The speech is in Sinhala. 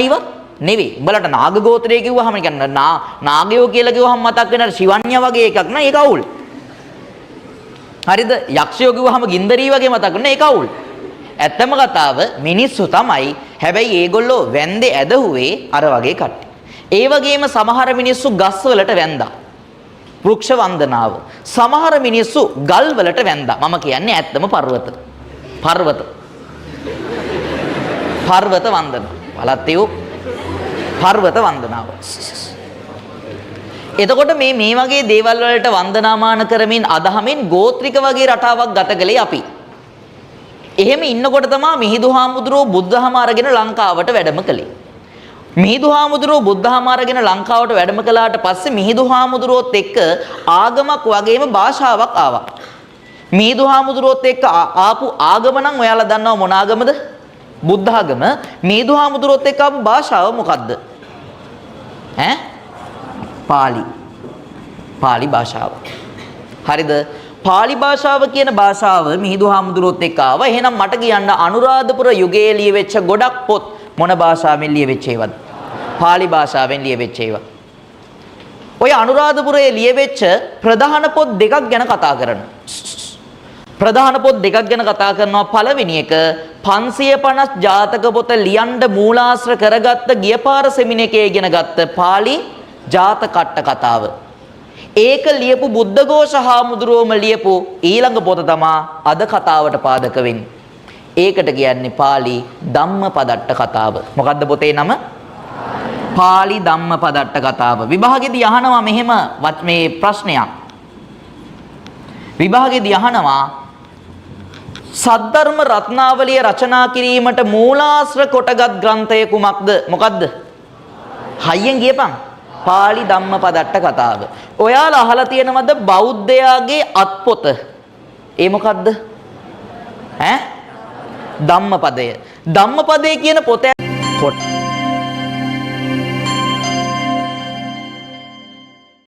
ඉවත් නෙවෙයි. උඹලට නාග ගෝත්‍රය කිව්වහම නිකන් නාගයෝ කියලා කිව්වහම මතක් වෙන අර ශිවන්‍ය වගේ එකක් නෑ, ඒක අවුල්. හරිද? යක්ෂයෝ කිව්වහම ගින්දරී වගේ මතක් වෙන ඒක අවුල්. ඇත්තම කතාව මිනිස්සු තමයි. හැබැයි ඒගොල්ලෝ වැන්දේ ඇදහුවේ අර වගේ කට්ටිය. ඒ වගේම සමහර මිනිස්සු ගස් වලට වැන්දා. වෘක්ෂ වන්දනාව. සමහර මිනිස්සු ගල් වලට වැන්දා. මම කියන්නේ ඇත්තම පර්වත. පර්වත. පර්වත වන්දන. වලත්තයෝ පර්වත වන්දනාව. එතකොට මේ මේ වගේ දේවල් වලට වන්දනාමාන කරමින් අදහමින් ගෝත්‍රික වගේ රටාවක් ගත කළේ අපි. එහෙම ඉන්නකොට තමා මිහිඳු හාමුදුරුවෝ බුද්ධහම අරගෙන ලංකාවට වැඩම කළේ. මිහිඳු හාමුදුරුවෝ බුද්ධහම අරගෙන ලංකාවට වැඩම කළාට පස්සේ මිහිඳු හාමුදුරුවෝත් එක්ක ආගමක් වගේම භාෂාවක් ආවා. මිහිඳු හාමුදුරුවෝත් එක්ක ආපු ආගම නම් ඔයාලා දන්නවා මොන ආගමද? බුද්ධ ආගම. මිහිඳු හාමුදුරුවෝත් එක්ක ආපු භාෂාව මොකද්ද? ඈ? පාලි. පාලි භාෂාව. හරිද? පාලි භාෂාව කියන භාෂාව මිහිඳු හාමුදුරුවෝත් එක්ක ආවා. එහෙනම් මට කියන්න අනුරාධපුර යුගයේ ලියවෙච්ච ගොඩක් පොත් මොන භාෂාවෙන් ලියවෙච්ච ඒවාද? පාලි භාෂාවෙන් ලියවෙච්ච ඒවා. ඔය අනුරාධපුරයේ ලියවෙච්ච ප්‍රධාන පොත් දෙකක් ගැන කතා කරනවා. ප්‍රධාන පොත් දෙකක් ගැන කතා කරනවා. පළවෙනි එක 550 ජාතක පොත ලියන්න මූලාශ්‍ර කරගත්ත ගිය පාර සෙමින එකේ ඉගෙන ගත්ත පාලි ජාතකට්ට කතාව. ඒක ලියපු බුද්ධඝෝෂ හාමුදුරුවෝම ලියපු ඊළඟ පොත තමා අද කතාවට පාදක වෙන්නේ. ඒකට කියන්නේ පාලි ධම්මපදට්ට කතාව. මොකද්ද පොතේ නම? පාලි ධම්මපදට්ට කතාව. විභාගෙදී අහනවා මෙහෙම මේ ප්‍රශ්නයක්. විභාගෙදී අහනවා සද්ධර්ම රත්නාවලිය රචනා කිරීමට මූලාශ්‍ර කොටගත් ග්‍රන්ථය කුමක්ද? මොකද්ද? හයියෙන් කියපන්. පාලි ධම්මපදට්ට කතාව. ඔයාලා අහලා තියෙනවද බෞද්ධයාගේ අත්පොත? ඒ මොකද්ද? ඈ? ධම්මපදය. ධම්මපදය කියන පොත